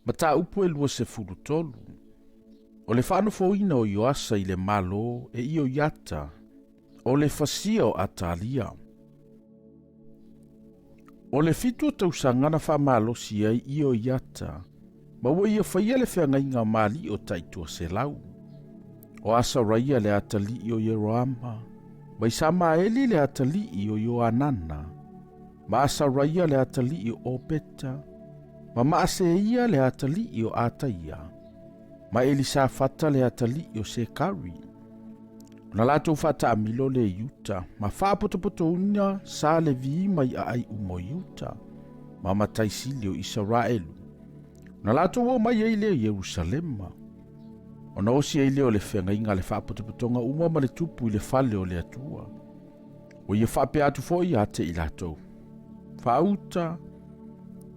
Mataupu e 23. O le faanofoina o Ioasa i le Malo e Ioiata, o le fasia o Atalia. O le fitu o tausaga na faamalosi ai Ioiata, ma ua ia faia le feagaiga ma alii o taituaselau. O Asaraia le atalii o Ieroama, ma Isamaeli le atalii o Ioanana, ma Asaraia le atalii o Opeta, ma Maaseia le atalii o Ataia, ma Elisafata le atalii o Sekari. Ona latou faataamilo lea i uta, ma faapotopotoina sa Levi mai aai uma o Iuta, ma matai sili o Isaraelu. Ona latou o mai ai lea i Ierusalema. Ona osi ai lea o le feagaiga a le faapotopotoga uma ma le tupu i le fale o le Atua. Ua ia faapea atu foi ia te i latou. Faauta,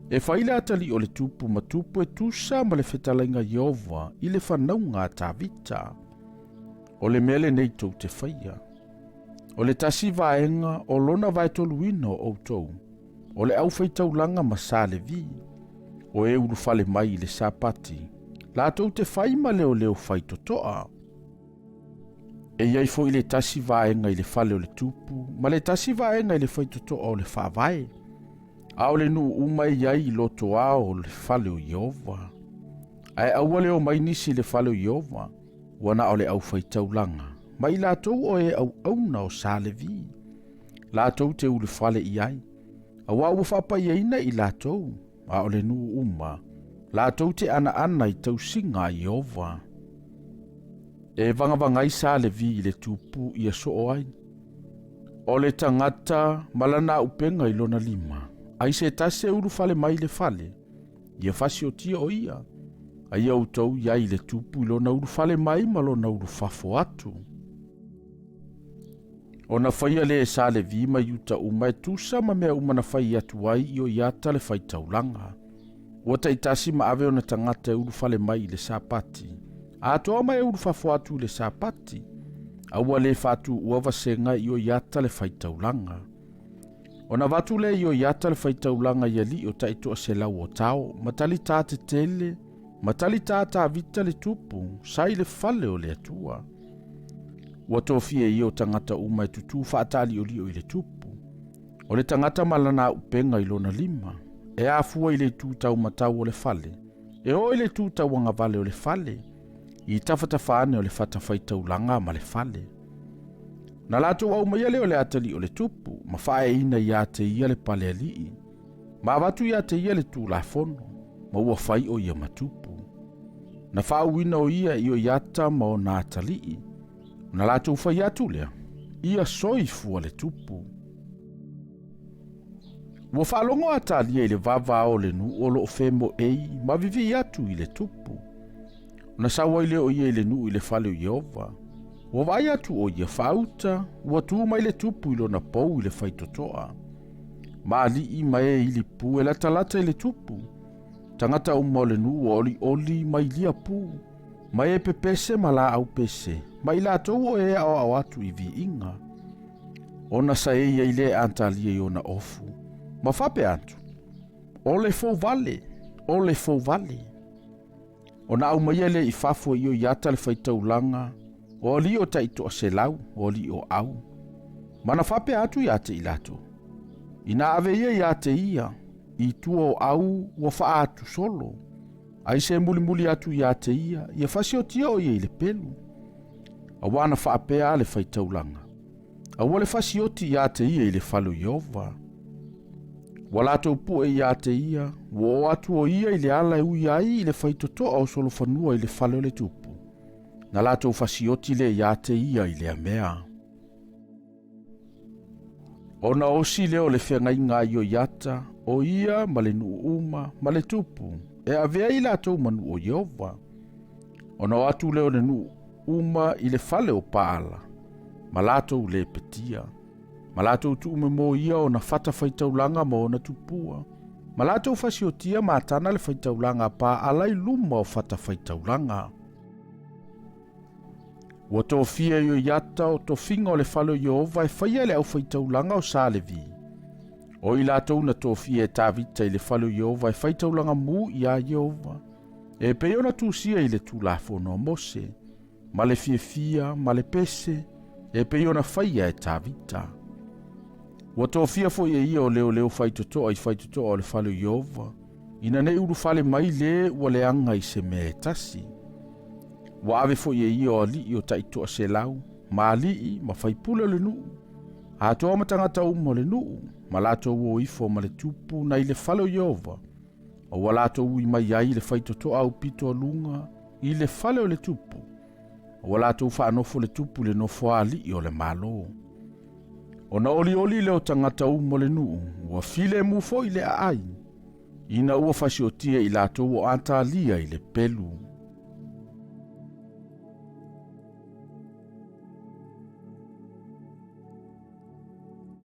e fai le atalii o le tupu ma tupu e tusa ma le fetalaiga Ieova i le fanauga a Tavita. O le mea lenei tou te faia. O le tasi vaega o lona vaetoluina o outou, o le aufaitaulaga ma sa Levi, o e ulufale mai i le Sapati, latou te fai ma leoleo faitotoa. E i ai foi le tasi vaega i le fale o le tupu, ma le tasi vaega i le faitotoa o le faavae, a o le nuu uma e i ai i loto ao o le fale o Ieova. Ae aua le omai nisi i le fale o Ieova, ua na o le aufaitaulaga, ma i latou o e auauna o sa Levi, latou te ulufale i ai, auā ua faapaiaina i latou, a o le nuu uma, latou te anaana i tausiga a Ieova. E vagavagai sa Levi i le tupu ia soo ai. O le tagata ma lana auupega i lona lima, ai se tasi e ulufale mai i le fale, ia fasiotia o ia, a ia outou i ai i le tupu i lona ulufale mai ma lona ulufafo atu. Ona faia lea e sa Levi ma Iuta uma e tusa ma mea uma na fai atu ai i Ioiata le faitaulaga. Ua taitasi ma ave ona tagata e ulufale mai i le Sapati, atoa ma e ulufafo atu i le Sapati, a ua le faatuua vasega i Ioiata le faitaulaga. Ona avatu lea i Ioiata le faitaulaga i alii o taitoaselau o tao, ma talitā tetele, ma talitā Tavita le tupu, sa i le fale o le Atua. Ua tofia ia o tagata uma e tutū faataliolio i le tupu. O le tagata ma lana auupega i lona lima, e afua i le itu taumatau o le fale, e oo i le itu tauagavale o le fale, i tafatafa ane o le fatafaitaulaga ma le fale. Na latou aumaia lea o le atalii o le tupu, ma faaeina ia te ia le pale alii, ma avatu ia te ia le tulafono, ma ua fai o ia ma tupu. Na faauuina o ia i Ioiata ma ona atalii, na latou fai atu lea, ia soifua le tupu. Ua faalogo Atalia i le vava o le nuu o loo femoei ma vivii atu i le tupu. Na sau ai lea o ia i le nuu i le fale o Ieova. Ua vaai atu o ia faauta, ua tu mai le tupu i lona pou i le faitotoa. Ma alii ma e ilipu e latalata i le tupu. Tagata uma o le nuu ua olioli ma ilia pu, ma e pepese ma laau pese, ma i latou o e aoao atu i viiga. Ona saei ai lea e Atalia i ona ofu, ma faapea atu, O le fouvale, o le fouvale. Ona aumaia lea i fafo e Ioiata le faitaulaga, o alii o taitoaselau, o alii o au. Ma na faapea atu ia te i latou, Inā ave ia ia te ia, i tua o au ua faaatu solo, ai se mulimuli atu ia te ia, ia fasiotia o ia i le pelu. Auā na faapea le faitaulaga, Aua le fasioti ia te ia i le fale o Ieova. Ua latou pue ia te ia, ua oo atu o ia i le ala e ui ai i le faitotoa o solofanua i le fale o le tupu. Na latou fasioti lea ia te ia i lea mea. Ona osi lea o le feagaiga a Ioiata, o ia ma le nuu uma ma le tupu, e avea i latou ma nuu o Ieova. Ona o atu lea o le nuu uma i le fale o Paala, ma latou lepetia, ma latou tuumemoia ona fatafaitaulaga ma ona tupua, ma latou fasiotia matana le faitaulaga a Paala i luma o fatafaitaulaga. Ua tofia Ioiata o tofiga o le fale o Ieova e faia le aufaitaulaga o sa Levi. O i latou na tofia e Tavita i le fale o Ieova e faitaulaga mu iā Ieova. E pei ona tusia i le Tulafono a Mose, ma le fiafia ma le pese, e pei ona faia e Tavita. Ua tofia foi e ia o leoleo faitotoa i faitotoa o le fale o Ieova, ina ne i ulufale mai lē ua leaga i se mea e tasi. Ua ave foi e ia o alii o taitoaselau, ma alii ma faipule o le nuu, atoa ma tagata uma o le nuu, ma latou o ifo ma le tupu nai le fale o Ieova, ma ua latou ui mai ai le faitotoa aupito a luga i le fale o le tupu, ma ua latou faanofo le tupu i le nofoa alii o le Malo. Ona olioli lea o tagata uma o le nuu, ua filemu foi le aai, ina ua fasiotia i latou o Atalia i le pelu.